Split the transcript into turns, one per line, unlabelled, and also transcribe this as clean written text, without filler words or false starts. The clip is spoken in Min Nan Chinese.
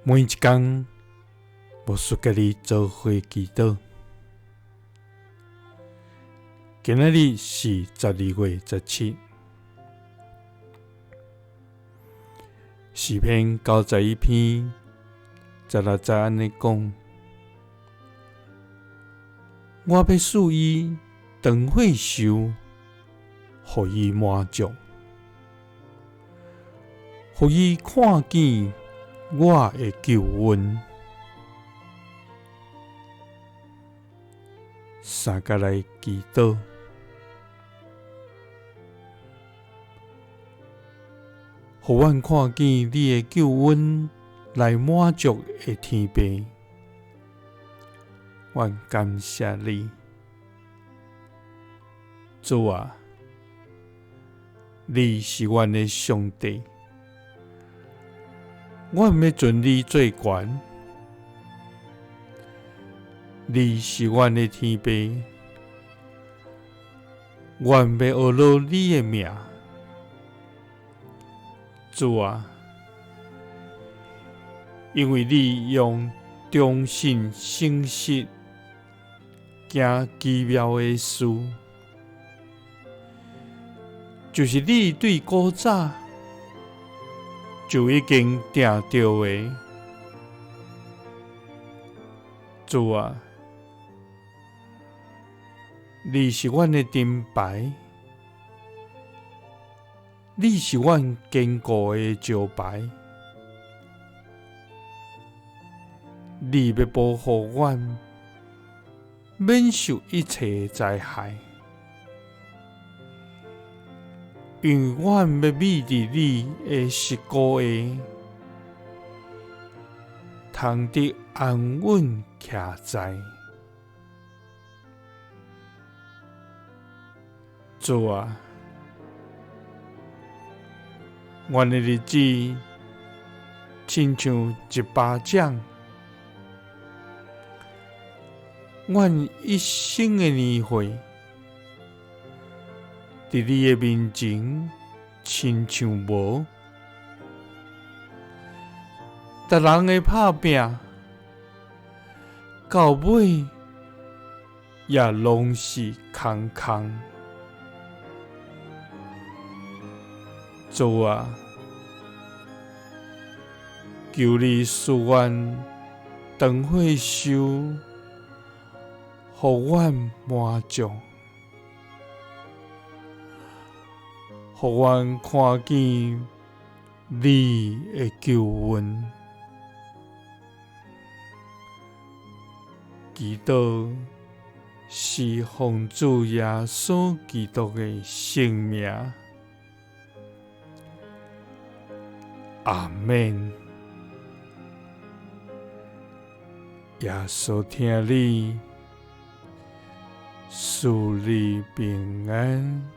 每一工，牧师佮你做伙祈祷。今仔日是12月17，诗篇91篇16节按呢讲：我欲赐伊长岁寿，予伊满足，予伊看见我的救恩。三佮来祈祷，予阮看见你的救恩来满足的天父，阮感谢你，主啊，你是阮的上帝，阮欲尊你做悬。你是阮的天父，阮欲学落你的名。主啊，因为你用忠信诚实行奇妙的事，就是你对古早就已经定著的。主啊，你是阮的盾牌，你是阮坚固的石牌，你欲保护阮免受一切灾害，因为阮欲覕伫你的实高下，通得安稳徛在。主啊，阮的日子亲像一巴掌，阮一生的年岁，伫你的面前亲像无。逐人的拍拚，到尾也拢是空空。主啊，求你赐阮长岁寿，予阮满足，予阮看见你的救恩。祈祷是奉主耶稣基督的圣名。阿们。耶稣疼你，赐你平安。